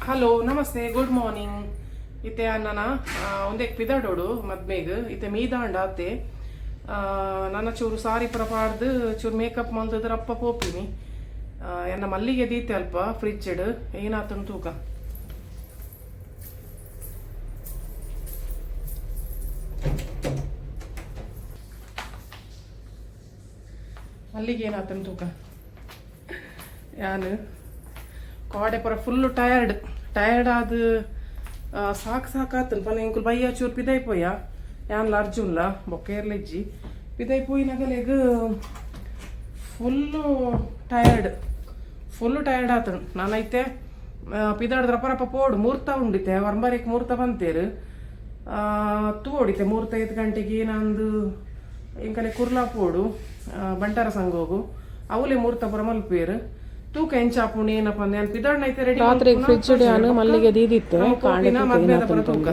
Hello namaste, good morning. ಇತ್ತೆ ಅನ್ನನ ಒಂದೆಕ್ ಪಿದಡೋಡು ಮದ್ಮೆಗ್. ಇತ್ತೆ ಮೀದಾಂಡ ಅತ್ತೆ ನನ್ನ ಚೂರು ಸಾರಿ ಪುರ ಪಾಡ್ದು ಚೂರು ಮೇಕಪ್ ಮಲ್ತದ್ರ ಅಪ್ಪ ಪೋಪಿನಿ. ಎನ್ನ ಮಲ್ಲಿಗೆ ದೀತೆ ಅಲ್ಪ ಫ್ರಿಜ್ ಏನಾತನು ತೂಕ. ಮಲ್ಲಿಗೆ ಏನಾತನು ತೂಕ. ಯಾನು ಕಾಡೆ ಪೂರ ಫುಲ್ಲು ಟಯರ್ಡ್ ಟಯರ್ಡ್ ಆದ್ ಸಾಕು ಸಾಕಾತನ್ ಪನ. ಎಂಕುಲು ಬಯ್ಯ ಚೂರು ಪಿದೈ ಪೋಯ, ಯಾನ್ಲ ಅರ್ಜುನ್ಲ ಬೊಕ್ಕ ಏರ್ಲೆಜ್ಜಿ. ಪಿದೈ ಪೋಯಿನಗಲೆಗ್ ಫುಲ್ಲು ಟಯರ್ಡ್, ಫುಲ್ಲು ಟಯರ್ಡ್ ಆತನು. ನಾನೈತೆ ಪಿದಾಡ್ದ್ರ ರಪ ಪೋಡು. ಮೂರ್ತ ಉಂಡಿತೆ, ವರ್ಂಬಾರಿಗೆ ಮೂರ್ತ ಬಂತೇರು ತೂವೊಡಿತೆ. ಮೂರ್ತ 5 ಗಂಟೆಗೆ ನಂದು ಎಂಕಲೆ ಕುರ್ಲಾ ಪೋಡು, ಬಂಟಾರ ಸಂಘೋಗು. ಅವಲೇ ಮೂರ್ತ ಪುರ ಮಲ್ಪೇರು. ತೂಕ ಎಂಚ ಆಪುಂಡು ಏನಪ್ಪ ಅಂದ್. ಯಾನ್ ಪಿದಾಡ್ನ ಐತೆ ರೆಡಿ. ರಾತ್ರಿ ಫ್ರಿಜ್ ಯಾನು ಮಲ್ಲಿಗೆ ದೀದಿತ್ತೆ, ಕಾಂಡೆ ಮದ್ಮೆದ ಪುರ ತೂಕ.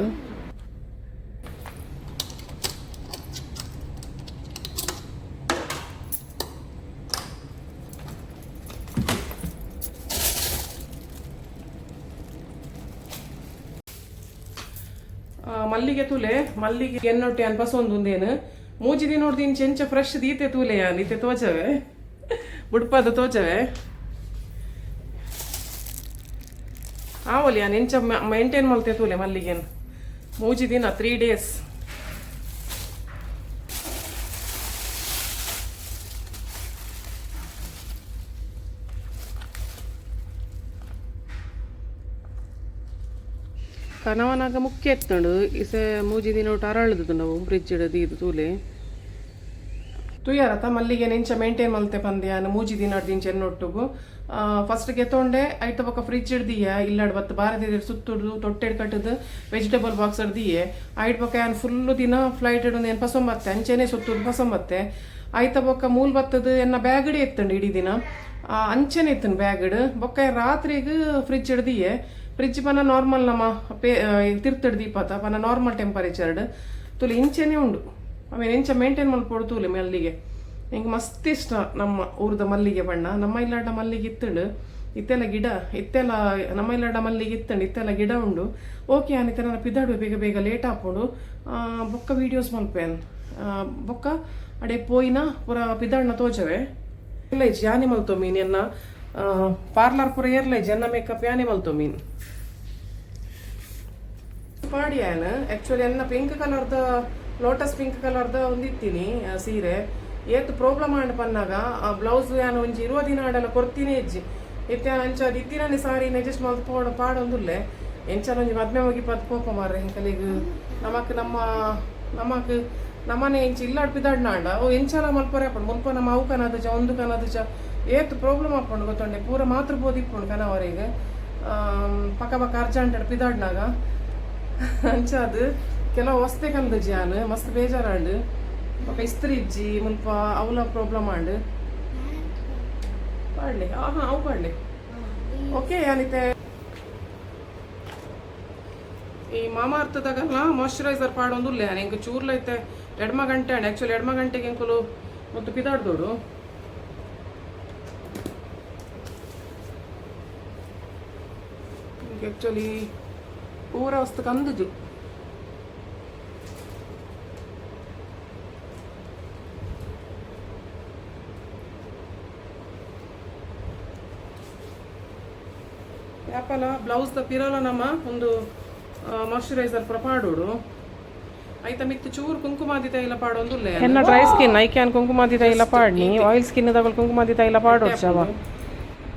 ಮಲ್ಲಿಗೆ ತೂಲೆ, ಮಲ್ಲಿಗೆ ಎನ್ನೊಟ್ಟೆ ಅನ್ ಪಸೊಂದು ಉಂದೇನು 3 ದಿನ ನೋಡ್ದು ಇಂಚ ಫ್ರೆಶ್ ದೀತೆ ತೂಲೆ. ಯಾನ್ ಇತ್ತೆ ತೋಚವೆ, ಬುಡ್ಪದ ತೋಚವೆ. ಆವಲಿ ಯಾನ್ ಎಂಚ ಮೇಂಟೈನ್ ಮಲ್ತೆ ತೂಲೆ ಮಲ್ಲಿಗೆನ್. 3 ದಿನ, 3 ಡೇಸ್. ಕನವನಾಗ ಮುಖ್ಯ ಎತ್ತಂಡು ಇಸೆ 3 ದಿನ ಒಟ್ಟು ಅರಳುದು. ನಾವು ಫ್ರಿಜ್ ಇದು ತೂಲೆ ತುಯ್ಯಾರತ ಮಲ್ಲಿಗೆ ನೆಂಚ ಮೇಂಟೈನ್ ಮಲ್ತೆ ಪಂದ್ಯಾನ 3 ದಿನ ದಿಂಚ ಎನ್ನೊಟ್ಟುಗು. ಫಸ್ಟ್ ಗೆತೊಂಡೆ, ಐತ ಬೊಕ್ಕ ಫ್ರಿಜ್ ಹಿಡ್ದಿಯ. ಇಲ್ಲಾಡ್ ಬತ್ತು ಬಾರದಿರ ಸುತ್ತುಡ್ದು ತೊಟ್ಟೆಡ್ ಕಟ್ಟದು ವೆಜಿಟೇಬಲ್ ಬಾಕ್ಸ್ ಹಿಡ್ದಿಯೆ. ಐಟ್ ಬೊಕ್ಕ ಯಾನ್ ಫುಲ್ಲು ದಿನ ಫ್ಲೈಟ್ ಹಿಡಿದು ಏನು ಪಸೊಂಬತ್ತೆ, ಅಂಚೆನೆ ಸುತ್ತುದು ಪಸೊಂಬತ್ತೆ. ಐತ ಬೊಕ್ಕ ಮೂಲ್ ಬತ್ತದು ಎನ್ನ ಬ್ಯಾಗಡೆ ಎತ್ತಂಡು ಇಡೀ ದಿನ. ಅಂಚೆನೆ ಇತ್ತನು ಬ್ಯಾಗಡ್. ಬೊಕ್ಕ ರಾತ್ರಿಗ್ ಫ್ರಿಜ್ ಹಿಡ್ದಿಯೆ. ಫ್ರಿಜ್ ಪನ ನಾರ್ಮಲ್ ನಮ್ಮ ಪೇ ತಿರ್ತಡ್ ದೀಪತ ಪನ ನಾರ್ಮಲ್ ಟೆಂಪರೇಚರ್ಡ್. ತುಲಿ ಇಂಚೆನೆ ಉಂಡು. ಆಮೇಲೆ ಎಂಚ ಮೇಂಟೈನ್ ಮಲ್ಪೊಡು ತೂಲೆ ಮಲ್ಲಿಗೆ. ಎಂಕ್ ಮಸ್ತ್ ಇಷ್ಟ ನಮ್ಮ ಊರ್ದ ಮಲ್ಲಿಗೆ ಬಣ್ಣ. ನಮ್ಮ ಇಲ್ಲಾಡ ಮಲ್ಲಿಗೆ ಇತ್ತುಂಡು, ಇತ್ತೆಲ್ಲ ಗಿಡ ಇತ್ತೆಲ್ಲ. ನಮ್ಮ ಇಲ್ಲಾಡ ಮಲ್ಲಿಗೆ ಇತ್ತುಂಡು, ಇತ್ತೆಲ್ಲ ಗಿಡ ಉಂಡು. ಓಕೆ, ಅನಿತ ನನ್ನ ಪಿದಾಡುವೆ ಬೇಗ ಬೇಗ, ಲೇಟ್ ಆಪುಂಡು. ಬೊಕ್ಕ ವೀಡಿಯೋಸ್ ಮಲ್ಪೇನ್. ಬೊಕ್ಕ ಅಡೆ ಪೋಯಿನ ಪೂರ ಪಿದಾಡ್ನ ತೋಜವೆ. ಇಲ್ಲ, ಯಾನಿ ಮಲ್ತೊ ಮೀನ್ ಎನ್ನ ಪಾರ್ಲರ್ ಪೂರ ಏರ್ಲೈಜ್. ಎನ್ನ ಮೇಕಪ್ ಯಾನಿ ಮಲ್ತೊ ಮೀನ್ ಪಾಡಿಯಾನ. ಆಕ್ಚುಲಿ ಎನ್ನ ಪಿಂಕ್ ಕಲರ್ದ, ಲೋಟಸ್ ಪಿಂಕ್ ಕಲರ್ದ ಒಂದು ಇತ್ತೀನಿ ಸೀರೆ. ಏತ್ ಪ್ರಾಬ್ಲಮ್ ಆಂಡ್ ಪನ್ನಾಗ ಆ ಬ್ಲೌಸ್ ಯಾನ್ ಒಂಜಿ 20 ದಿನ ಆಂಡಲ ಕೊರ್ತೀನಿ ಹೆಜ್ಜಿ ಇತ್ತೆ. ಅಂಚ ಅದು ಇತ್ತಿನ ಸಾರಿ ಅಡ್ಜಸ್ಟ್ ಮಲ್ತ್ ಪೋಡ ಪಾಡೊಂದುಲ್ಲೆ. ಎಂಚನ ಒಂಜಿ ಮದ್ಮೆ ಮುಗಿಪತ್ ಪೋಪ ಮಾರ್ರೆ. ಎಂಕಲಿಗ್ ನಮಕ್ ನಮ್ಮ ನಮಕ್ ನಮ್ಮನೆ ಎಂಚ ಇಲ್ಲಾಡ್ ಪಿದಾಡ್ನಾಂಡ ಓ ಎಂಚಲ ಮಲ್ಪರೆ ಆಪುಂಡು. ಮುಲ್ಪ ನಮ್ಮ ಅವು ಕನದಜ ಒಂದು ಕನದಜ ಏತ್ ಪ್ರಾಬ್ಲಮ್ ಆಪುಂಡು ಗೊತ್ತುಂಡೆ. ಪೂರ ಮಾತ್ರ ಬೋದಿಪ್ಪುಂಡು ಕನವರೆಗ್ ಪಕ್ಕ ಪಕ್ಕ ಅರ್ಜೆಂಟ್ ಪಿದಾಡ್ನಾಗ. ಅಂಚ ಅದು ಕೆಲವು ವಸ್ತೆ ಕಂದಜಿ ಯಾನ್ ಮಸ್ತ್ ಬೇಜಾರಾಂಡ್. ಬೊಕ ಇಸ್ತ್ರಿ ಇಜ್ಜಿ ಮುಲ್ಪ, ಅವಲ ಪ್ರಾಬ್ಲಮ್ ಆಂಡ್. ಪಾಡ್ಲೆ, ಆಹಾ, ಅವು ಪಾಡ್ಲೆ. ಓಕೆ, ಯಾನಿತೆ ಈ ಮಾಮಾರ್ಥದಾಗಲ್ಲ ಮಾಯಶ್ಚರೈಸರ್ ಪಾಡೊಂದುಲ್ಲೆ ಯಾನ್. ಎಂಕ್ ಚೂರ್ಲ ಐತೆ 2.5 ಗಂಟೆ ಆಂಡ್. ಆ್ಯಕ್ಚುಲಿ 2.5 ಗಂಟೆಗೆ ಎಂಕುಲು ಮತ್ತು ಪಿದಾಡ್ದೋಡು. ಆ್ಯಕ್ಚುಲಿ ಪೂರ ವಸ್ತು ಕಂದುಜು. ಯಾಪಲ ಬ್ಲೌಸ್ ದ ಪಿರಲ ನಮ್ಮ ಒಂದು ಮಾಯಶ್ಚರೈಸರ್ ಪೂರ ಪಾಡೋಡು. ಐತ ಮಿತ್ತು ಚೂರು ಕುಂಕುಮಾದಿ ತೈಲ ಪಾಡೊಂದುಲ್ಲೆ. ಎನ್ನ ಡ್ರೈ ಸ್ಕಿನ್, ಐಕ್ಯಾನ್ ಕುಂಕುಮಾದಿ ತೈಲ ಪಾಡ್ನಿ. ಆಯಿಲ್ ಸ್ಕಿನ್ ದಗಲ್ ಕುಂಕುಮಾದಿ ತೈಲ ಪಾಡೋಡು ಚವ.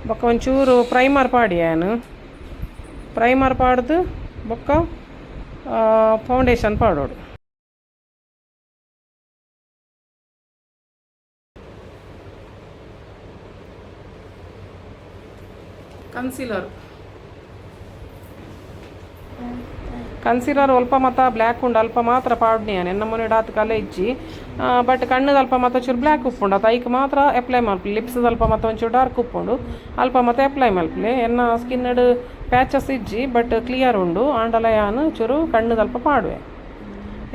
ಬೊಕ್ಕ ಒಂಚೂರು ಪ್ರೈಮರ್ ಪಾಡಿ ಯಾನು. ಪ್ರೈಮರ್ ಪಾಡ್ದು ಬೊಕ್ಕ ಫೌಂಡೇಶನ್ ಪಾಡೋಡು. ಕನ್ಸಿಲರ್. ಕನ್ಸಿಲರ್ ಅಲ್ಪ ಮಾತ ಬ್ಲ್ಯಾಕ್ ಉಂಡು, ಅಲ್ಪ ಮಾತ್ರ ಪಾಡ್ನಿ ಯಾನ್. ಎನ್ನ ಮೊನೆ ಡಾತ್ ಕಲೆ ಇಜ್ಜಿ, ಬಟ್ ಕಣ್ಣದ ಅಲ್ಪ ಮಾತ ಚೂರು ಬ್ಲ್ಯಾಕ್ ಉಪ್ಪುಂಡು ಅತ, ಐಕ್ ಮಾತ್ರ ಅಪ್ಲೈ ಮಲ್ಪಲೆ. ಲಿಪ್ಸ್ ಅಲ್ಪ ಮಾತ ಒಂಚೂರು ಡಾರ್ಕ್ ಉಪ್ಪುಂಡು, ಅಲ್ಪ ಮಾತ ಅಪ್ಲೈ ಮಲ್ಪಲೆ. ಎನ್ನ ಸ್ಕಿನ್ ಪ್ಯಾಚಸ್ ಇಜ್ಜಿ, ಬಟ್ ಕ್ಲಿಯರ್ ಉಂಡು. ಆಂಡಲ ಯಾನ್ ಚೂರು ಕಣ್ಣದಲ್ಪ ಪಾಡುವೆ.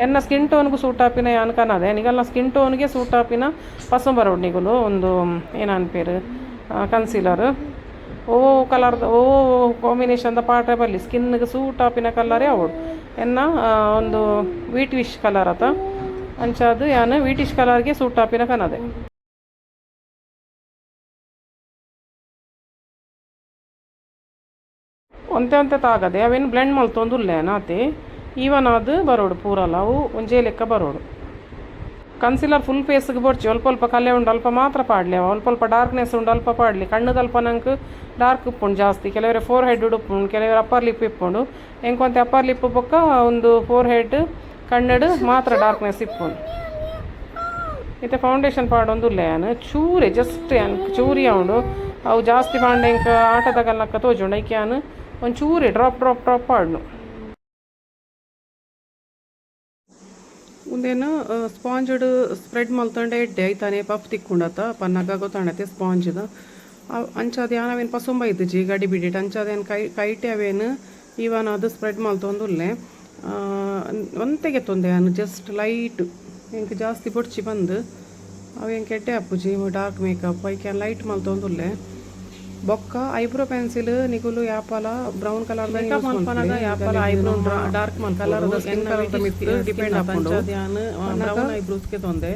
ಎನ್ನ ಸ್ಕಿನ್ ಟೋನ್ಗೂ ಸೂಟ್ ಆಪಿನ ಯಾನ್ ಕನದೆ. ನಿಗಲ್ನ ಸ್ಕಿನ್ ಟೋನ್ಗೆ ಸೂಟ್ ಆಪಿನ ಪಸಂಬರೋಡು ನಿಗುಲು ಒಂದು ಏನನ್ಪೇರು ಕನ್ಸಿಲರ್. ಓ ಕಲರ್ ಓ ಕಾಂಬಿನೇಷನ್ ದ ಪಾಟ್ರೆ ಬಲ್ಲಿ ಸ್ಕಿನ್ಗೆ ಸೂಟ್ ಆಪಿನ ಕಲರೇ ಅವಡು. ಎನ್ನ ಒಂದು ವೀಟಿಶ್ ಕಲರ್ ಅತ ಅಂಚಾದ್ ಯಾನ್ ವೀಟಿಶ್ ಕಲರ್ಗೆ ಸೂಟ್ ಆಪಿನ ಕನದೆ. ಒಂತೆ ಒಂತೆ ತಾಗದೆ ಅವೇನು ಬ್ಲೆಂಡ್ ಮಲ್ತೊಂದುಲ್ಲೆ ಆತೆ. ಈವನ್ ಆದ್ ಬರೋಡು ಪೂರಲ, ಅವು ಒಂಜೇ ಲೆಕ್ಕ ಬರೋಡು. ಕನ್ಸಿಲರ್ ಫುಲ್ ಫೇಸ್ಗೆ ಬೊಡ್ಚಿ, ಅಲ್ಪ ಅಲ್ಪ ಕಲೆ ಉಂಡು ಅಲ್ಪ ಮಾತ್ರ ಪಾಡ್ಲೆ. ಅಲ್ಪ ಅಲ್ಪ ಡಾರ್ಕ್ನೆಸ್ ಉಂಡು ಅಲ್ಪ ಪಾಡ್ಲಿ. ಕಣ್ಣುದಲ್ಪ ನಂಕ್ ಡಾರ್ಕ್ ಉಪ್ಪುಂಡು ಜಾಸ್ತಿ. ಕೆಲವರೆ ಫೋರ್ ಹೆಡ್ ಉಪ್ಪುಂಡು, ಕೆಲವರೆ ಅಪ್ಪರ್ ಲಿಪ್ ಇಪ್ಪುಂಡು. ಎಂಕೊಂತೆ ಅಪ್ಪರ್ ಲಿಪ್ ಬೊಕ್ಕ ಒಂದು ಫೋರ್ ಹೆಡ್ ಕಣ್ಣಡು ಮಾತ್ರ ಡಾರ್ಕ್ನೆಸ್ ಇಪ್ಪುಂಡು. ಇತ್ತೆ ಫೌಂಡೇಶನ್ ಪಾಡೊಂದುಲ್ಲೆ ಯಾನ್. ಚೂರೆ ಜಸ್ಟ್ ಯಾನ್ ಚೂರಿ ಉಂಡು. ಅವು ಜಾಸ್ತಿ ಪಾಂಡೆ ಎಂಕ್ ಆಟದಗಲ್ನಕ್ಕ ತೋಜುಂಡು. ಐಕೆ ಯಾನ್ ಒಂದು ಚೂರಿ drop drop drop ಪಾಡ್ನು. ಉಂದೇನು ಸ್ಪಾಂಜ್ಡ್ ಸ್ಪ್ರೆಡ್ ಮಲ್ತಂಡೆ ಎಡ್ಡೆ ಐತಾನೆ ಪಫ್ ತಿಕ್ಕುಂಡತ ಪನ್ನಗ ಗೊತ್ತಾಣತೆ ಸ್ಪಾಂಜ್ದ. ಅಂಚಾದ ಯಾನ್ ಅವೇನು ಪಸೊಂಬ ಇದ್ದುಜಿ ಗಡಿ ಬಿಡಿಟ್. ಅಂಚಾದ ಯಾನ್ ಕೈ ಕೈಟೆ ಅವೇನು ಇವನ್ ಅದು ಸ್ಪ್ರೆಡ್ ಮಲ್ತೊಂದುಲ್ಲೆ. ಒಂತೆಗೆ ತೊಂದೆ ಯಾನ್ ಜಸ್ಟ್ ಲೈಟ್. ಎಂಕ್ ಜಾಸ್ತಿ ಬೊಡ್ಚಿ ಬಂದು, ಅವು ಎಂಕ್ ಎಡ್ಡೆ ಆಪುಜಿ ಡಾರ್ಕ್ ಮೇಕಪ್. ಐಕೆ ಯಾನ್ ಲೈಟ್ ಮಲ್ತೊಂದುಲ್ಲೆ. ಬೊಕ್ಕ ಐಬ್ರೋ ಪೆನ್ಸಿಲ್ ನಿಕುಲು ಯಾಪಲ brown colour makeup ಮಲ್ಪನಗ ಯಾಪಲ eyebrow dark colour skin colour ಮಿತ್ತ್ ಡಿಪೆಂಡ್ ಆಪುಂಡು. ಯಾನ್ ಬ್ರೌನ್ ಐಬ್ರೋಸ್ಗೆ ತೊಂದೆ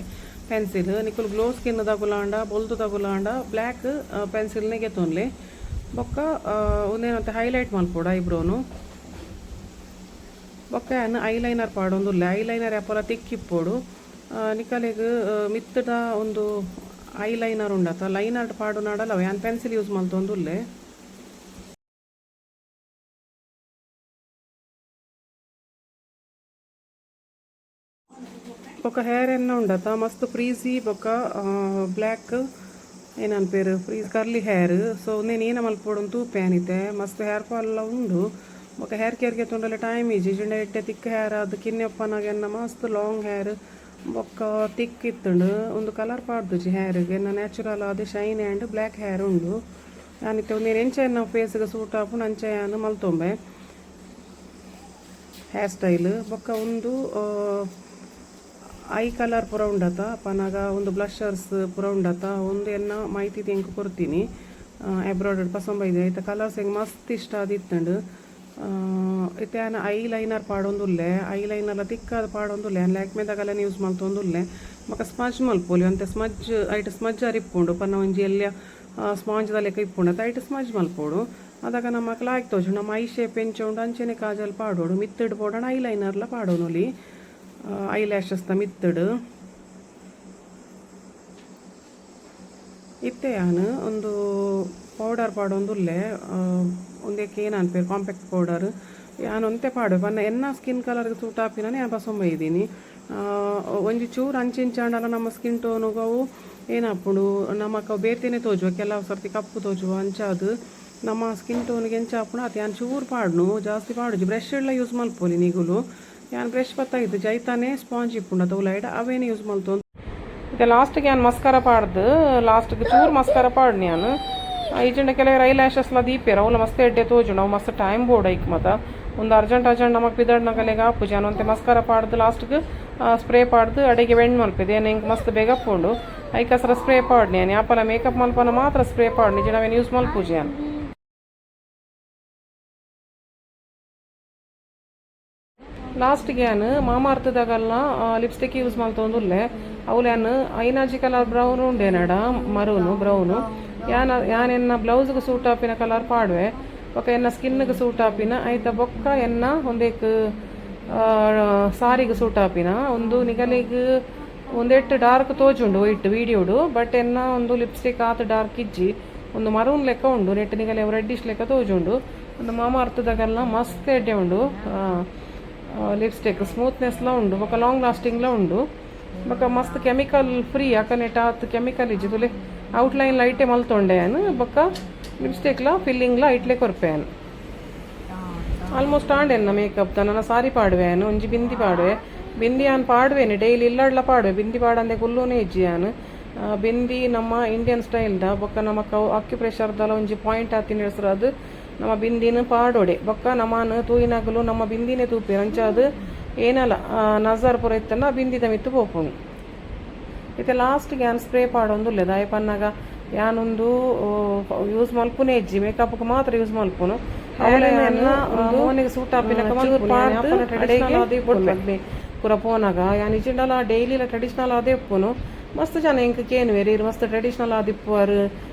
ಪೆನ್ಸಿಲ್. ನಿಕುಲು ಗ್ಲೋ ಸ್ಕಿನ್ ದಗುಲಾಂಡ, ಬೊಲ್ದು ದಗುಲಾಂಡ ಬ್ಲ್ಯಾಕ್ ಪೆನ್ಸಿಲ್ನೇ ಗೆತೊನ್ಲೆ. ಬೊಕ್ಕ ಉಂದೇನಂತೆ ಹೈಲೈಟ್ ಮಲ್ಪೊಡು ಐಬ್ರೋನು. ಬೊಕ್ಕ ಯಾನ್ ಐಲೈನರ್ ಪಾಡೊಂದುಲ್ಲೆ. ಐಲೈನರ್ ಯಾಪಲ ತಿಕ್ಕಿಪ್ಪೊಡು. ನಿಕಲೆಗ್ ಮಿತ್ತದ ಒಂದು ಐಲೈನರ್ ಉಂಡತ, ಲೈನರ್ ಪಾಡುನಾಡಲ ಯಾನ್ ಪೆನ್ಸಿಲ್ ಯೂಸ್ ಮಲ್ತೊಂದುಲ್ಲೆ. ಬೊಕ್ಕ ಹೇರ್ ಎನ್ನ ಉಂಡತ ಮಸ್ತ್ ಫ್ರೀಸಿ ಬೊಕ್ಕ ಬ್ಲ್ಯಾಕ್ ಏನನ್ಪೇರು freeze curly hair. So ಉಂದೇನು ಏನ ಮಲ್ಪೊಡು ತೂಪೆ ಅನಿತೆ. ಮಸ್ತ್ ಹೇರ್ ಫಾಲ್ ಎಲ್ಲ ಉಂಡು. ಬೊಕ್ಕ ಹೇರ್ ಕೇರ್ಗೆ ತೊಂಡಲೆ ಟೈಮ್ ಇಜ್ಜಿ. ಜಿಂಡ ಎಡ್ಡೆ ತಿಕ್ ಹೇರ್ ಅದು ಕಿನ್ಯಪ್ಪನಾಗ ಎನ್ನ ಮಸ್ತ್ ಲಾಂಗ್ ಹೇರ್ ಬೊಕ್ಕ ತಿಕ್ ಇತ್ತುಂಡು. ಒಂದು ಕಲರ್ ಪಾಡ್ದುಜಿ ಹೇರ್ಗೆ. ಎನ್ನ ನ್ಯಾಚುರಲ್ ಆದ್ shine and black hair ಉಂಡು. ಯಾನಿತ್ತೆ ಉಂದೇನು ಎಂಚ ಎನ್ನ ಫೇಸ್ಗೆ ಸೂಟ್ ಆಪುಂಡು ಅಂಚ ಯಾನ್ ಮಲ್ತೊಂಬೆ ಹೇರ್ ಸ್ಟೈಲ್. ಬೊಕ್ಕ ಒಂದು I colour ಪೂರ ಉಂಡತ ಪನಗ ಒಂದು ಬ್ಲಷರ್ಸ್ ಪೂರ ಉಂಡತ, ಒಂದು ಎನ್ನ ಮಾಹಿತಿ ಎಂಕ್ ಕೊರ್ತೀನಿ. ಅಬ್ರಾಡ್ ಪಸೊಂಬ ಇದೆ. ಐತ ಕಲರ್ಸ್ ಎಂಕ್ ಮಸ್ತ್ ಇಷ್ಟ ಆದಿತ್ತುಂಡು. ಇತ್ತೆ ಯಾನ್ I liner ಪಾಡೊಂದುಲ್ಲೆ. I ಲೈನರ್ಲ ತಿಕ್ಕಾದ್ ಪಾಡೊಂದುಲ್ಲೆ. ಯಾನ್ ಲ್ಯಾಕ್ಮೆದಗಲನೆ ಯೂಸ್ ಮಲ್ತೊಂದುಲ್ಲೆ. ಬೊಕ್ಕ ಸ್ಮಜ್ ಮಲ್ಪೊಲಿ. ಒಂತೆ ಸ್ಮಜ್ ಐಟ್ ಸ್ಮಜ್ ಅರಿಪ್ಪುಂಡು ಪನ್ನ ಒಂಜಿ ಎಲ್ಯ ಸ್ಪಾಂಜ್ದ ಲೆಕ್ಕ ಇಪ್ಪುಂಡು ಅತ್ತ, ಐಟ್ ಸ್ಮಜ್ ಮಲ್ಪೊಡು. ಅದಾಗ ನಮಕ್ ಲಾಯ್ಕ್ ತೋಜುಂಡು. ನಮ್ಮ I shape ಎಂಚ ಉಂಡು ಅಂಚೆನೆ ಕಾಜಲ್ ಪಾಡೋಡು. ಮಿತ್ತುಡ್ ಪೋಡಣ I ಲೈನರ್ಲ ಪಾಡೊನೊಲಿ I ಲ್ಯಾಶಸ್ದ ಮಿತ್ತುಡ್. ಇತ್ತೆ ಯಾನ್ ಒಂದು ಪೌಡರ್ ಪಾಡೊಂದುಲ್ಲೆ. ಉಂದೆಕ್ ಏನ್ ಅನ್ಪೇರು ಕಾಂಪ್ಯಾಕ್ಟ್ ಪೌಡರ್. ಯಾನ್ ಒಂತೆ ಪಾಡುವೆ ಪನ್ನ ಎನ್ನ ಸ್ಕಿನ್ ಕಲರ್ಗೆ ಸೂಟ್ ಆಪಿನನೆ ಯಾನ್ ಪಸೊಂಬ ಇದ್ದೀನಿ. ಒಂಜಿ ಚೂರು ಅಂಚಿಂಚಾಂಡಲ ನಮ್ಮ ಸ್ಕಿನ್ ಟೋನುಗು ಅವು ಏನಾಪುಂಡು ನಮಕ್ ಅವು ಬೇತೆನೆ ತೋಜುವ, ಕೆಲವು ಸರ್ತಿ ಕಪ್ಪು ತೋಜುವ. ಅಂಚಾದ್ ನಮ್ಮ ಸ್ಕಿನ್ ಟೋನ್ಗೆ ಎಂಚ ಆಪುಂಡು ಅತ್ ಯಾನ್ ಚೂರು ಪಾಡ್ನು, ಜಾಸ್ತಿ ಪಾಡುಜಿ. ಬ್ರಷ್ ಎಲ್ಲ ಯೂಸ್ ಮಲ್ಪೊಲಿ ನಿಗುಲು. ಯಾನ್ ಬ್ರಷ್ ಪತ್ತ ಜೈತಾನೆ ಸ್ಪಾಂಜ್ ಇಪ್ಪುಂಡು ಅತ್ತ ಉಲೈಡ್, ಅವೇನೆ ಯೂಸ್ ಮಲ್ತೊಂದು. ಇತ್ತೆ ಲಾಸ್ಟ್ಗೆ ಯಾನ್ ಮಸ್ಕರ ಪಾಡ್ದು, ಲಾಸ್ಟ್ಗೆ ಚೂರು ಮಸ್ಕರ ಪಾಡ್ನಿ ಯಾನ್. ಈಜಿಂಡ ಕೆಲವರು I ಲ್ಯಾಶಸ್ಲ ದೀಪೇರು, ಅವುಲ ಮಸ್ತ್ ಎಡ್ಡೆ ತೋಜುಂಡು. ಅವು ಮಸ್ತ್ ಟೈಮ್ ಬೋರ್ಡ್ ಐಕ್ ಮತ. ಒಂದು ಅರ್ಜೆಂಟ್ ಅರ್ಜೆಂಟ್ ನಮಕ್ ಪಿದಡ್ನಗಲೆಗ್ ಆಪುಜಿ. ಯಾನ್ ಒಂತೆ ಮಸ್ಕರ ಪಾಡ್ದು ಲಾಸ್ಟ್ಗೆ ಸ್ಪ್ರೇ ಪಾಡ್ದು ಅಡೆಗೆ ವೆಂಡ್ ಮಲ್ಪೆದೆ. ಏನ್ ಎಂಕ್ ಮಸ್ತ್ ಬೇಗ ಪೋಂಡು. ಐಕಸರ ಸ್ಪ್ರೇ ಪಾಡ್ನಿ ಯಾನ್. ಯಾಪಲ ಮೇಕಪ್ ಮಲ್ಪನ ಮಾತ್ರ ಸ್ಪ್ರೇ ಪಾಡ್ನಿ, ಇಜ್ಜಿಂಡ ಅವೇನು ಯೂಸ್ ಮಲ್ಪುಜಿ ಯಾನ್. ಲಾಸ್ಟ್ಗೆ ಯಾನ್ ಮಾಮಾರ್ಥದಾಗಲ್ಲ ಲಿಪ್ಸ್ಟಿಕ್ ಯೂಸ್ ಮಲ್ತೊಂದುಲ್ಲೆ. ಅವುಲು ಯಾನ್ ಐನಾಜಿ ಕಲರ್ ಬ್ರೌನ್ ಉಂಡೇನಡ ಮರೂನು ಬ್ರೌನು. ಯಾನ್ ಯಾನ್ ಎನ್ನ ಬ್ಲೌಸ್ಗೆ ಸೂಟ್ ಆಪಿನ ಕಲರ್ ಪಾಡುವೆ. ಬೊಕ್ಕ ಎನ್ನ ಸ್ಕಿನ್ಗೆ ಸೂಟ್ ಆಪಿನ ಐತ ಬೊಕ್ಕ ಎನ್ನ ಒಂದೇಕ್ ಸಾರಿಗೆ ಸೂಟ್ ಆಪಿನ ಒಂದು. ನಿಗಲಿಗ್ ಒಂದೆಟ್ಟು ಡಾರ್ಕ್ ತೋಜುಂಡು ವೈಟ್ ವೀಡಿಯೋಡು, ಬಟ್ ಎನ್ನ ಒಂದು ಲಿಪ್ಸ್ಟಿಕ್ ಆತ್ ಡಾರ್ಕ್ ಇಜ್ಜಿ. ಒಂದು ಮರೂನ್ ಲೆಕ್ಕ ಉಂಡು. ನೆಟ್ ನಿಗಲೆ ರೆಡ್ಡಿಶ್ ಲೆಕ್ಕ ತೋಜುಂಡು. ಒಂದು ಮಾಮ ಅರ್ಥದಾಗೆಲ್ಲ ಮಸ್ತ್ ಎಡ್ಡೆ ಉಂಡು ಲಿಪ್ಸ್ಟಿಕ್. ಸ್ಮೂತ್ನೆಸ್ಲ ಉಂಡು ಬೊಕ್ಕ ಲಾಂಗ್ ಲಾಸ್ಟಿಂಗ್ಲ ಉಂಡು. ಬೊಕ್ಕ ಮಸ್ತ್ ಕೆಮಿಕಲ್ ಫ್ರೀ ಅಕನೆಟ್ ಆತ್ ಕೆಮಿಕಲ್ ಇಜ್ಜಿ. ತುಲೆ ಔಟ್ಲೈನ್ ಲೈಟೇ ಮಲ್ತೊಂಡೆ ಯಾನ್. ಬೊಕ್ಕ ಲಿಪ್ಸ್ಟಿಕ್ಲ ಫಿಲ್ಲಿಂಗ್ಲ ಐಟ್ಲೆ ಕೊರ್ಪೆ ಯಾನ್. ಆಲ್ಮೋಸ್ಟ್ ಆಂಡ್ ಎನ್ನ ಮೇಕಪ್. ನನ್ನ ಸಾರಿ ಪಾಡುವೆ ಯಾನ್, ಒಂಜಿ ಬಿಂದಿ ಪಾಡುವೆ. ಬಿಂದಿ ಯಾನ್ ಪಾಡುವೇನೆ, ಡೈಲಿ ಇಲ್ಲಡ್ಲ ಪಾಡುವೆ. ಬಿಂದಿ ಪಾಡಂದೆ ಕುಲ್ಲುನೇ ಇಜ್ಜಿ ಯಾನ್. ಬಿಂದಿ ನಮ್ಮ ಇಂಡಿಯನ್ ಸ್ಟೈಲ್ದ ಬೊಕ್ಕ ನಮ್ಮ ಅಕ್ಯುಪ್ರೆಷರ್ದಲ ಒಂಜಿ ಪಾಯಿಂಟ್ ಆತಿನ ಹೆಸರು ಅದು. ನಮ್ಮ ಬಿಂದಿನ ಪಾಡೋಡೆ. ಬೊಕ್ಕ ನಮ್ಮನ್ ತೂಯಿನಗಲು ನಮ್ಮ ಬಿಂದಿನೇ ತೂಪೆರ್. ಅಂಚಾದ್ ಏನಲ ನಜರ್ ಪೂರ ಇತ್ತಂಡ ಬಿಂದಿದ ಮಿತ್ತು ಪೋಪುಂಡು. ಇತ್ತೆ ಲಾಸ್ಟ್ಗೆ ಯಾನ್ ಸ್ಪ್ರೇ ಪಾಡೊಂದುಲ್ಲೆ. ದಾಯೆ ಪನ್ನಗ ಯಾನೊಂದು ಯೂಸ್ ಮಲ್ಪುನೇ ಇಜ್ಜಿ, ಮೇಕಪ್ಗೆ ಮಾತ್ರ ಯೂಸ್ ಮಲ್ಪುನು. ಮೋನೆಗೆ ಸೂಟ್ ಆಪಿನ ಪೂರ ಪೋನಾಗ ಯಾನ್ ಇಜಿಂಡಲ ಡೈಲಿ ಟ್ರೆಡಿಷನಲ್ ಅದೇ ಉಪ್ಪುನು. ಮಸ್ತ್ ಜನ ಎಂಕ್ ಕೇನುವೆರ್, ಇರ್ ಮಸ್ತ್ ಟ್ರೆಡಿಷನಲ್ ಆದಿಪ್ಪುವರ್,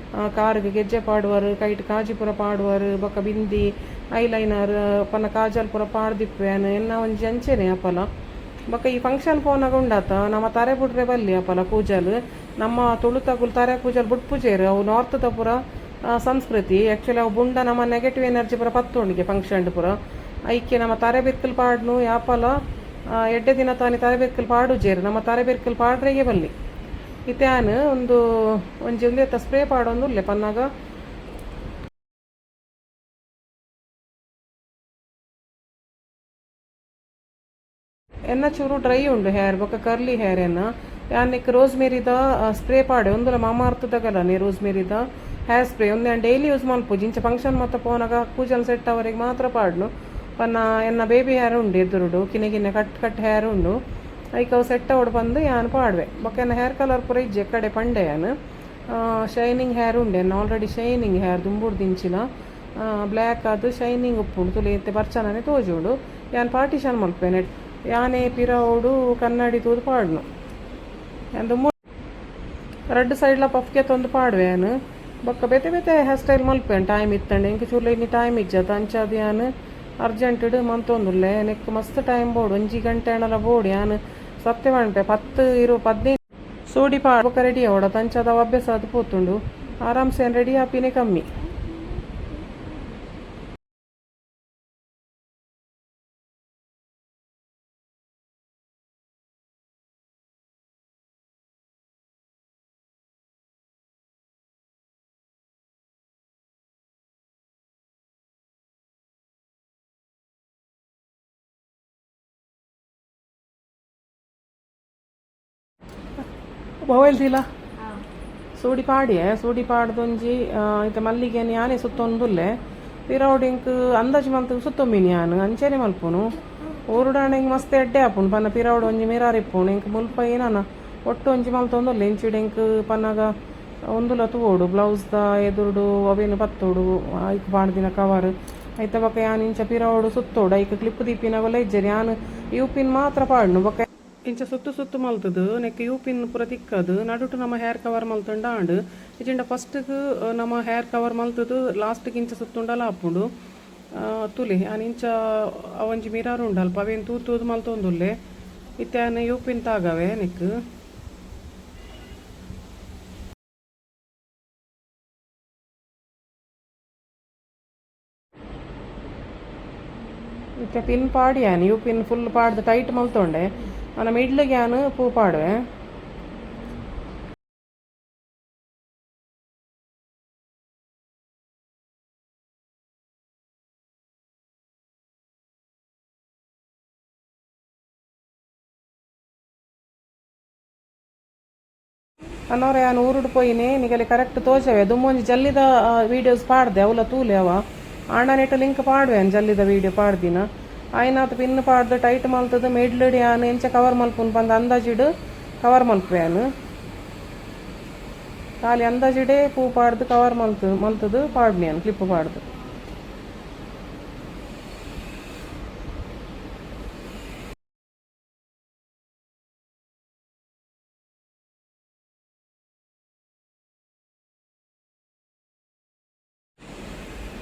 ಕಾರ್ಗ್ ಗೆಜ್ಜೆ ಪಾಡುವರು, ಕೈಟ್ ಕಾಜಿ ಪೂರ ಪಾಡುವರು, ಬೊಕ ಬಿಂದಿ ಐಲೈನರ್ ಪನ್ನ ಕಾಜಲ್ ಪೂರ ಪಾಡ್ದಿಪ್ಪುವೆನ್. ಎನ್ನ ಒಂಜಿ ಅಂಚೆನೆ ಅಪಲ. ಬೊಕ ಈ ಫಂಕ್ಷನ್ ಪೋನಾಗ ಉಂಡಾತ, ನಮ್ಮ ತರೆ ಬುಡ್ರೆ ಬಲ್ಲಿ ಅಪಲ ಕೂಜಲ್. ನಮ್ಮ ತುಳುತಗುಲ್ ತರೆ ಕೂಜಲ್ ಬುಡ್ಪುಜೆರ್. ಅವು ನಾರ್ತ್ದ ಪೂರ ಸಂಸ್ಕೃತಿ. ಆಕ್ಚುಲಿ ಅವು ಬುಂಡ ನಮ್ಮ ನೆಗೆಟಿವ್ ಎನರ್ಜಿ ಪೂರ ಪತ್ತುಂಡಿಗೆ ಫಂಕ್ಷನ್ ಪೂರ. ಐಕೆ ನಮ್ಮ ತರೆ ಬಿರ್ಕಲ್ ಪಾಡ್ನು ಯಾಪಲ ಎಡ್ಡೆ ದಿನ ತಾನಿ ತರೆ ಬಿರ್ಕಲ್ ಪಾಡುಜೆರ್. ನಮ್ಮ ತರೆ ಬಿರ್ಕಲ್ ಪಾಡ್ರೆಗೆ ಬಲ್ಲಿ. ಇತ್ತೆ ಆನ್ ಒಂದು ಒಂಜಿ ಉಂದೆತ ಸ್ಪ್ರೇ ಪಾಡೊಂದುಲ್ಲೆ ಪನ್ನಾಗ. ಎನ್ನ ಚೂರು ಡ್ರೈ ಉಂಡು ಹೇರ್, ಬೊಕ ಕರ್ಲಿ ಹೇರ್ ಎನ್ನ. ಯಾನ್ ನೆಕ್ ರೋಸ್ ಮೇರಿದ ಸ್ಪ್ರೇ ಪಾಡೆ. ಒಂದುಲ ಮಾಮಾರ್ತದಗಲನೆ ರೋಸ್ ಮೇರಿದ ಹೇರ್ ಸ್ಪ್ರೇ. ಒಂದು ಯಾನ್ ಡೈಲಿ ಯೂಸ್ ಮಲ್ಪುಜಿ. ಇಂಚ ಫಂಕ್ಷನ್ ಮಾತ ಪೋನಾಗ ಕೂಜಲ್ ಸೆಟ್ ಅವರಿಗೆ ಮಾತ್ರ ಪಾಡ್ನು. ಪನ್ನ ಎನ್ನ ಬೇಬಿ ಹೇರ್ ಉಂಡು ಎದುರುಡು, ಕಿನ್ನೆ ಕಿನ್ನೆ cut cut hair ಉಂಡು. ಐಕ್ ಅವು ಸೆಟ್ ಅವಡು ಬಂದು ಯಾನ್ ಪಾಡ್ವೆ. ಬೊಕ ಎನ್ನ ಹೇರ್ ಕಲರ್ ಪೂರ ಇಜ್ಜಿ ಕಡೆ ಪಂಡೆ ಯಾನ್. ಶೈನಿಂಗ್ ಹೇರ್ ಉಂಡೆ ಎನ್ನ, already shining hair ದುಂಬುಡ್ದಿಂಚಿನ ಬ್ಲ್ಯಾಕ್ ಅದು ಶೈನಿಂಗ್ ಉಪ್ಪುಂಡು. ತುಲಿ ಇತ್ತೆ ಬರ್ಚನನೆ ತೋಜುಂಡು. ಯಾನ್ ಪಾರ್ಟಿಷನ್ ಮಲ್ಪೇನೆ. ಯಾನೇ ಪಿರವುಡು ಕನ್ನಡಿ ತೂದು ಪಾಡ್ನು. ಯಾನ್ ದುಂಬು ರಡ್ಡ್ ಸೈಡ್ಲ ಪಫ್ಗೆ ತೊಂದು ಪಾಡ್ವೆ ಯಾನ್. ಬೊಕ್ಕ ಬೇತೆ ಬೇತೆ ಹೇರ್ ಸ್ಟೈಲ್ ಮಲ್ಪೇನ್ ಟೈಮ್ ಇತ್ತಂಡೆ. ಎಂಕ್ ಚೂರ್ಲ ಇನಿ ಟೈಮ್ ಇಜ್ಜತ, ಅಂಚಾದ್ ಯಾನ್ ಅರ್ಜೆಂಟ್ಡ್ ಮಂತೊಂದುಲ್ಲೆ. ನೆಕ್ ಮಸ್ತ್ ಟೈಮ್ ಬೋಡು, ಒಂಜಿ ಗಂಟೆ ಆಂಡಲ ಬೋಡು. ಯಾನ್ ಸತ್ಯ ಪನ್ಪೆ, 10 20 15 ಸೋಡಿ ಪಾಡ್ ಬೊಕ್ಕ ರೆಡಿ ಆವಡ. ಅಂಚಾದ್ ಅವು ಅಭ್ಯಾಸ ಆದ್ ಪೋತುಂಡು. ಆರಾಮ್ಸೆ ರೆಡಿ ಆಪಿನೇ ಕಮ್ಮಿ. ಮೊಬೈಲ್ ದೀಲ ಸೂಡಿ ಪಾಡಿಯೆ. ಸೂಡಿ ಪಾಡ್ದೊಂಜಿ ಇತ್ತೆ ಮಲ್ಲಿಗೆನ್ ಯಾನೆ ಸುತ್ತೊಂದುಲ್ಲೆ. ಪಿರವುಡು ಎಂಕ್ ಅಂದಾಜು ಮಲ್ತ್ ಸುತ್ತೊಂಬಿನಿ ಯಾನ್, ಅಂಚೆನೆ ಮಲ್ಪುನು. ಊರುಡಾಂಡ ಎಂಕ್ ಮಸ್ತ್ ಎಡ್ಡೆ ಆಪುಂಡು. ಪನ್ನ ಪಿರವುಡು ಒಂಜಿ ಮಿರಾರ್ ಇಪ್ಪುಂಡು. ಎಂಕ್ ಮುಲ್ಪ ಏನನ ಒಟ್ಟು ಒಂಜಿ ಮಲ್ತೊಂದುಲ್ಲೆ. ಇಂಚಿಡ್ ಎಂಕ್ ಪನ್ನಗ ಉಂದುಲ ತೂವೊಡು, ಬ್ಲೌಸ್ದ ಎದುರುಡು ಅವೇನು ಪತ್ತೊಡು, ಐಕ್ ಪಾಡ್ದಿನ ಕವರ್. ಐತ ಬೊಕ ಯಾನ್ ಇಂಚ ಪಿರವುಡು ಸುತ್ತೋಡು. ಐಕ್ ಕ್ಲಿಪ್ ದೀಪಿನವಲ ಇಜ್ಜೆರ್. ಯಾನ್ ಯು ಪಿನ್ ಮಾತ್ರ ಪಾಡ್ನು. ಬೊಕ ಇಂಚ ಸುತ್ತು ಸುತ್ತು ಮಲ್ತದು ನೆಕ್ ಯು ಪಿನ್ ಪೂರ ತಿಕ್ಕದು ನಡುಟು ನಮ್ಮ ಹೇರ್ ಕವರ್ ಮಲ್ತುಂಡ ಆಂಡ್. ಇಜಿಂಡ ಫಸ್ಟ್ಗ್ ನಮ್ಮ ಹೇರ್ ಕವರ್ ಮಲ್ತದು ಲಾಸ್ಟ್ಗ್ ಇಂಚ ಸುತ್ತುಂಡಲ ಆಪುಂಡು. ತುಲಿ ಯಾನ್ ಇಂಚ ಅವೊಂಜಿ ಮಿರರ್ ಉಂಡು ಅಲ್ಪ, ಅವೇನ್ ತೂದು ತೂದು ಮಲ್ತೊಂದುಲ್ಲೆ. ಇತ್ತೆ ಯಾನ್ ಯು ಪಿನ್ ತಾಗವೆ ನೆಕ್. ಇತ್ತೆ ಪಿನ್ ಪಾಡಿ ಯಾನ್ U pin full ಪಾಡ್ದು ಟೈಟ್ ಮಲ್ತೊಂಡೆ. ಅನ ಮಿಡ್ಲ್ಗ್ ಯಾನ್ ಪೂ ಪಾಡುವೆ. ಅನ್ನೋರೆ ಯಾನ್ ಊರುಡು ಪೋಯಿನೆ ನಿಗಲೆ ಕರೆಕ್ಟ್ ತೋಜವೆ. ದುಮ್ಮೊಂಜಿ ಜಲ್ಲಿದ ವೀಡಿಯೋಸ್ ಪಾಡ್ದೆ, ಅವಲ ತೂಲೆ ಅವ. ಆಂಡ ನೆಟ್ ಲಿಂಕ್ ಪಾಡುವೆ ಜಲ್ಲಿದ ವೀಡಿಯೋ ಪಾಡ್ದಿನ. ಆಯ್ನಾತ್ ಪಿನ್ ಪಾಡ್ದು ಟೈಟ್ ಮಲ್ತದು ಮಿಡ್ಲ್ಡ್ ಯಾನ್ ಎಂಚ ಕವರ್ ಮಲ್ಪುನು ಪಂದ್ ಅಂದಾಜಿಡ್ ಕವರ್ ಮಲ್ಪುವೆ ಯಾನ್. ಖಾಲಿ ಅಂದಾಜಿಡೇ ಪೂ ಪಾಡ್ದು ಕವರ್ ಮಲ್ತು ಮಲ್ತದು ಪಾಡ್ನಿ ಯಾನ್ ಕ್ಲಿಪ್ ಪಾಡ್ದು.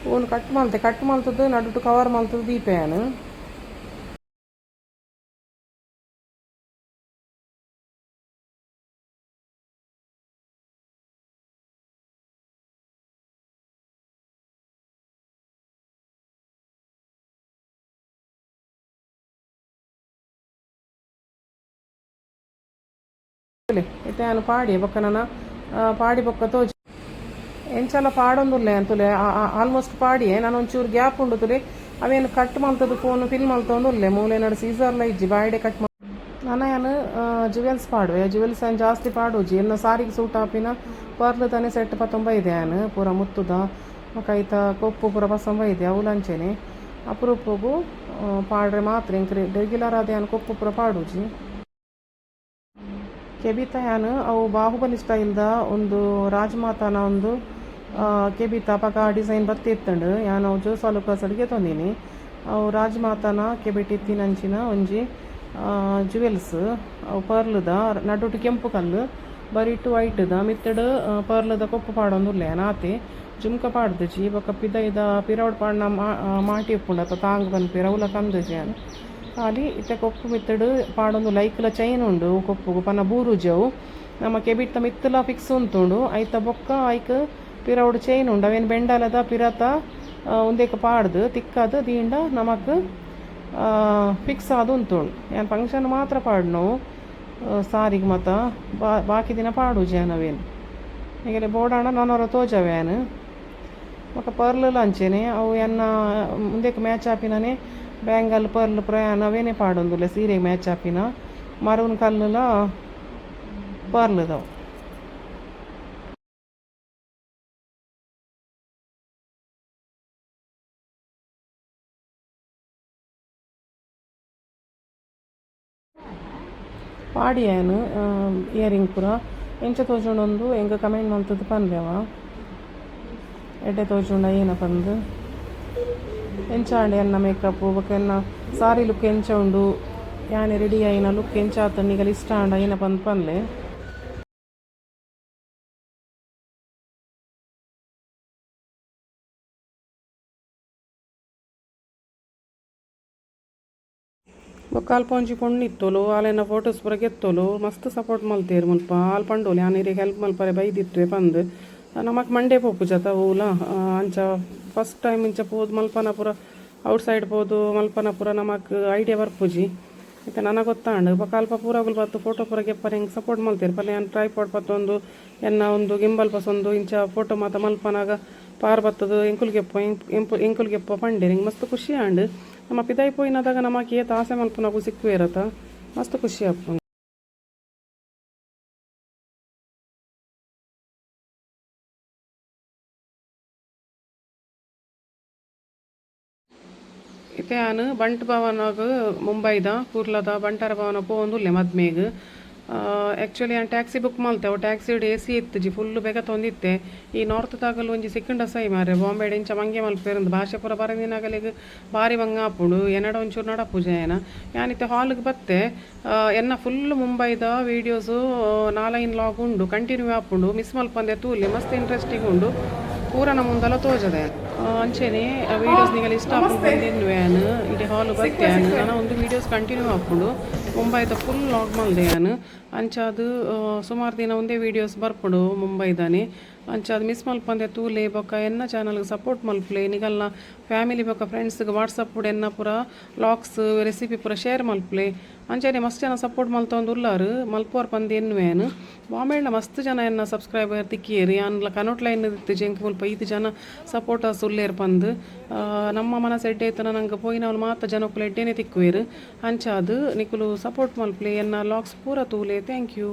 ಪೂನು ಕಟ್ ಮಲ್ತೆ, ಕಟ್ ಮಲ್ತದು ನಡುಟು ಕವರ್ ಮಲ್ತದು ದೀಪೆ ಯಾನ್. ಇತ್ತೆ ಯಾನ್ ಪಾಡಿ ಬೊಕ್ಕ ನನ ಪಾಡಿ ಬೊಕ್ಕ ತೋಜಿ ಎಂಚಲ ಪಾಡೊಂದುಲ್ಲೆ ಅಂತುಲೆ. ಆಲ್ಮೋಸ್ಟ್ ಪಾಡಿಯೆ ನಾನು. ಒಂಚೂರು ಗ್ಯಾಪ್ ಉಂಡು ತುಲೆ, ಅವೇನು ಕಟ್ ಮಲ್ತದು ಫೋನ್ ಫಿಲ್ ಮಲ್ತೊಂದುಲ್ಲೆ. ಮೂಲೆ ನಡು ಸೀಸರ್ಲ ಇಜ್ಜಿ, ಬಾಯ್ಡೆ ಕಟ್. ನನ ಯಾನ್ ಜುವೆಲ್ಸ್ ಪಾಡುವೆ. ಜುವೆಲ್ಸ್ ಯಾನ್ ಜಾಸ್ತಿ ಪಾಡುಜಿ. ಎನ್ನ ಸಾರಿಗೆ ಸೂಟ್ ಆಪಿನ ಪರ್ಲ್ ತಾನೆ ಸೆಟ್ ಪತ್ತೊಂಬ ಇದೆ. ಯಾನ್ ಪೂರ ಮುತ್ತುದ ಬೊಕ ಐತ ಕೊಪ್ಪು ಪೂರ ಪಸೊಂಬ ಇದೆ. ಅವುಲ ಅಂಚೆನೆ ಅಪರೂಪೊಗು ಪಾಡ್ರೆ ಮಾತ್ರ. ಎಂಕ್ ರೆಗ್ಯುಲರ್ ಆದ್ ಯಾನ್ ಕೊಪ್ಪು ಪೂರ ಪಾಡುಜಿ. ಕೆಬಿತ ಯಾನ್ ಅವು ಬಾಹುಬಲಿ ಸ್ಟೈಲ್ದ ಒಂದು ರಾಜಮಾತಾನ ಒಂದು ಕೆಬಿತ ಅಪಗ ಡಿಸೈನ್ ಬತ್ತಿತ್ತುಂಡು. ಯಾನ್ ಅವು ಜೋಸ್ ಆಲೂಕಾಸ್ ಗೆತೊಂದಿನಿ. ಅವು ರಾಜಮಾತಾನ ಕೆಬಿಟ್ ಇತ್ತಿನಂಚಿನ ಒಂಜಿ ಜುವೆಲ್ಸ್. ಅವು ಪರ್ಲ್ದ, ನಡುಟು ಕೆಂಪು ಕಲ್ಲು, ಬರಿಟ್ ವೈಟ್ದ, ಮಿತ್ತುಡು ಪರ್ಲ್ದ ಕೊಪ್ಪು ಪಾಡೊಂದುಲ್ಲೆ ಯಾನ್ ಆತೆ. ಜುಮ್ಕ ಪಾಡ್ದಿಜಿ. ಬೊಕ ಪಿದೈದ ಪಿರವುಡು ಪಾಡ್ನ ಮಾಟಿ ಉಪ್ಪುಂಡು ಅತ ತಾಂಗ್ ಪನ್ಪೆರ್, ಅವ್ಲ ಕಂದುಜಿ ಯಾನ್. ಖಾಲಿ ಇತ್ತೆ ಕೊಪ್ಪು ಮಿತ್ತುಡು ಪಾಡೊಂದುಲ್ಲ. ಐಕ್ಲ ಚೈನ್ ಉಂಡು ಕೊಪ್ಪುಗು ಪನ ಬೂರುಜಿ ಅವು. ನಮ್ಮ ಕೆಬಿತ್ತ ಮಿತ್ತುಲ ಫಿಕ್ಸ್ ಉಂತುಂಡು. ಐತ ಬೊಕ್ಕ ಐಕ್ ಪಿರವುಡು ಚೈನ್ ಉಂಡು. ಅವೇನು ಬೆಂಡಲದ ಪಿರತ ಉಂದೆಕ್ ಪಾಡ್ದು ತಿಕ್ಕದು ದೀಂಡ ನಮಕ್ ಫಿಕ್ಸ್ ಆದ್ ಉಂತುಂಡು. ಯಾನ್ ಫಂಕ್ಷನ್ ಮಾತ್ರ ಪಾಡ್ನವು, ಸಾರಿಗೆ ಮಾತ. ಬಾಕಿ ದಿನ ಪಾಡುಜಿ ಯಾನ್ ಅವೇನು. ನಿಗಲೆ ಬೋಡಾಂಡ ನನೊರ ತೋಜವೆ ಯಾನ್. ಬೊಕ ಪರ್ಲ್ ಅಂಚೆನೆ ಅವು ಎನ್ನ ಉಂದೆಕ್ ಮ್ಯಾಚ್ ಆಪಿನನೆ ಬ್ಯಾಂಗಲ್ ಪರ್ಲ್ ಪ್ರಯಾಣ ಅವೇನೆ ಪಾಡೊಂದುಲ್ಲೆ. ಸೀರೆಗ್ ಮ್ಯಾಚ್ ಆಪಿನ ಮರೂನ್ ಕಲ್ಲುಲ ಪರ್ಲ್ದವು. ಪಾಡಿಯಾನ್ ಇಯರಿಂಗ್ ಪೂರ ಎಂಚ ತೋಜುಂಡೊಂದು ಎಂಕ್ ಕಮೆಂಟ್ ಮಲ್ತುದು ಪನ್ಲೆವ, ಎಡ್ಡೆ ತೋಜುಂಡ ಏನ ಪಂದ್. ಎಂಚ ಆಂಡ್ ಎನ್ನ ಮೇಕಪ್ ಬೊಕ ಎನ್ನ ಸಾರಿ ಲುಕ್ ಎಂಚ ಉಂಡು, ಯಾನೆ ರೆಡಿ ಆಯಿನ ಲುಕ್ ಎಂಚ ಆತುಂಡು, ನಿಗಲ್ ಇಷ್ಟ ಆಂಡ ಏನ ಪಂದ್ ಪನ್ಲೆ. ಬೊಕ್ಕ ಅಲ್ಪ ಒಂಜಿ ಪೊಣ್ಣು ಇತ್ತೊಲು, ಆಲೆನ ಫೋಟೋಸ್ ಪೂರ ಗೆತ್ತೊಲು. ಮಸ್ತ್ ಸಪೋರ್ಟ್ ಮಲ್ತೇರು ಮುಲ್ಪ. ಆಲ್ ಪಂಡೋಲು ಯಾನ್ ಇರೆಗ್ ಹೆಲ್ಪ್ ಮಲ್ಪರೆ ಬೈದಿತ್ತುವೆ ಪಂದ್. ನಮಕ್ ಮಂಡೆ ಪೋಪುಜತ ಓಲ. ಅಂಚ ಫಸ್ಟ್ ಟೈಮ್ ಇಂಚ ಪೋದು ಮಲ್ಪನ ಪೂರ, ಔಟ್ ಸೈಡ್ ಪೋದು ಮಲ್ಪನ ಪೂರ ನಮಕ್ ಐಡಿಯಾ ಬರ್ಪುಜಿ. ಇತ್ತೆ ನನ ಗೊತ್ತಾಂಡ್. ಬೊಕ್ಕ ಅಲ್ಪ ಪೂರಗುಲು ಬತ್ತು ಫೋಟೋ ಪೂರ ಗೆಪ್ಪರೆ ಎಂಕ್ ಸಪೋರ್ಟ್ ಮಲ್ತೇರು. ಪಲ್ಲೆ ಯಾನ್ ಟ್ರೈಪಾಡ್ ಪತ್ತೊಂದು, ಎನ್ನ ಒಂದು ಗಿಂಬಲ್ ಪಸೊಂದು ಇಂಚ ಫೋಟೋ ಮಾತ ಮಲ್ಪನಾಗ ಪಾರ್ ಬತ್ತದು ಎಂಕುಲು ಗೆಪ್ಪ ಎಂಕುಲು ಗೆಪ್ಪ ಪಂಡೇರು. ಎಂಕ್ ಮಸ್ತ್ ಖುಷಿ ಆಂಡ್. ನಮ್ಮ ಪಿದಾಯಿ ಪೋಯಿನದಾಗ ನಮಕ್ ಏತ್ ಆಸೆ ಮಲ್ಪುನಗು ಸಿಕ್ಕುವೇರತ, ಮಸ್ತ್ ಖುಷಿ ಆಪುಂಡು. ಇತ್ತೆ ಯಾನ್ ಬಂಟ್ ಭವನಗ್, ಮುಂಬೈದ ಕುರ್ಲದ ಬಂಟರ ಭವನ ಪೋವೊಂದುಲ್ಲೆ ಮದ್ಮೆಗ್. ಆ್ಯಕ್ಚುಲಿ ಯಾನ್ ಟ್ಯಾಕ್ಸಿ ಬುಕ್ ಮಲ್ತೆ. ಅವು ಟ್ಯಾಕ್ಸಿ ಎ ಸಿ ಇತ್ತುಜಿ, ಫುಲ್ ಬೇಗ ತೊಂದಿತ್ತೆ. ಈ ನಾರ್ತ್ ದಾಗಲ್ ಒಂಜಿ ಸಿಕ್ಕಂಡ ಸೈ ಮಾರೆ, ಬಾಂಬೆಡ್ ಇಂಚ ಮಂಗೆ ಮಲ್ಪೆರಂದು ಭಾಷೆ ಪೂರ ಬರಂದಿನಗಲಿಗ್ ಬಾರಿ ಬಂಗ ಆಪುಂಡು. ಎನ್ನಡ ಒಂಚೂರು ನಡಪುಜ ಏನ. ಯಾನ್ ಇತ್ತೆ ಹಾಲ್ಗ್ ಬತ್ತೆ. ಎನ್ನ ಫುಲ್ ಮುಂಬೈದ ವೀಡಿಯೋಸು ನಾಲೈನ್ ಲಾಗ್ ಉಂಡು, ಕಂಟಿನ್ಯೂ ಆಪುಂಡು. ಮಿಸ್ ಮಲ್ಪಂದೆ ತೂಲೆ, ಮಸ್ತ್ ಇಂಟ್ರೆಸ್ಟಿಂಗ್ ಉಂಡು. ಪೂರ ಮುಂದಲ ತೋಜದೆ. ಅಂಚೆನೆ ವೀಡಿಯೋಸ್ ನಿಗಲ್ ಇಷ್ಟ ಆಪುಂಡು ಪಂದ್ ಯಾನ್. ಇಡೆ ಹಾಲ್ ಬತ್ತೆ ಯಾನ್. ನನ ಒಂದು ವೀಡಿಯೋಸ್ ಕಂಟಿನ್ಯೂ ಆಪುಂಡು. ಮುಂಬೈದ ಫುಲ್ ಲಾಗ್ ಮಲ್ದೆ ಯಾನ್. ಅಂಚಾದ್ ಸುಮಾರು ದಿನ ಒಂದೇ ವೀಡಿಯೋಸ್ ಬರ್ಪುಂಡು ಮುಂಬೈದಾನೆ. ಅಂಚಾದ್ ಮಿಸ್ ಮಲ್ಪಂದೆ ತೂಲೆ. ಬೊಕ್ಕ ಎನ್ನ ಚಾನಲ್ಗೆ ಸಪೋರ್ಟ್ ಮಲ್ಪುಲೆ. ನಿಗಲ್ನ ಫ್ಯಾಮಿಲಿ ಬೊಕ್ಕ ಫ್ರೆಂಡ್ಸ್ಗೆ ವಾಟ್ಸಪ್ ಎನ್ನ ಪೂರ ಲಾಗ್ಸ್ ರೆಸಿಪಿ ಪೂರ ಶೇರ್ ಮಲ್ಪುಲೆ. ಅಂಚನೆ ಮಸ್ತ್ ಜನ ಸಪೋರ್ಟ್ ಮಲ್ತೊಂದು ಉಲ್ಲಾರು, ಮಲ್ಪುವರ್ ಪಂದ್ ಎನ್ನುವೆ ಯಾನ್. ಬಾಂಬೆಡ್ಲ ಮಸ್ತ್ ಜನ ಎನ್ನ ಸಬ್ಸ್ಕ್ರೈಬರ್ ತಿಕ್ಕಿಯೆರ್. ಯಾನ್ಲ ಕನೋಟ್ ಲೈನ್ ಇತ್ತಿಜಿ ಎಂಕ್ ಮುಲ್ಪ ಈತ್ ಜನ ಸಪೋರ್ಟರ್ಸ್ ಉಲ್ಲೇರ್ ಪಂದ್. ನಮ್ಮ ಮನಸ್ ಎಡ್ಡೆ ಇತ್ತುಂಡ ನಂಗೆ ಪೋಯಿನವ್ಲು ಮಾತ ಜನಕ್ಕುಲು ಎಡ್ಡೆನೆ ತಿಕ್ಕುವೆರ್. ಅಂಚಾದ್ ನಿಕುಲು ಸಪೋರ್ಟ್ ಮಲ್ಪುಲೆ, ಎನ್ನ ಲಾಗ್ಸ್ ಪೂರ ತೂಲೆ. Thank you.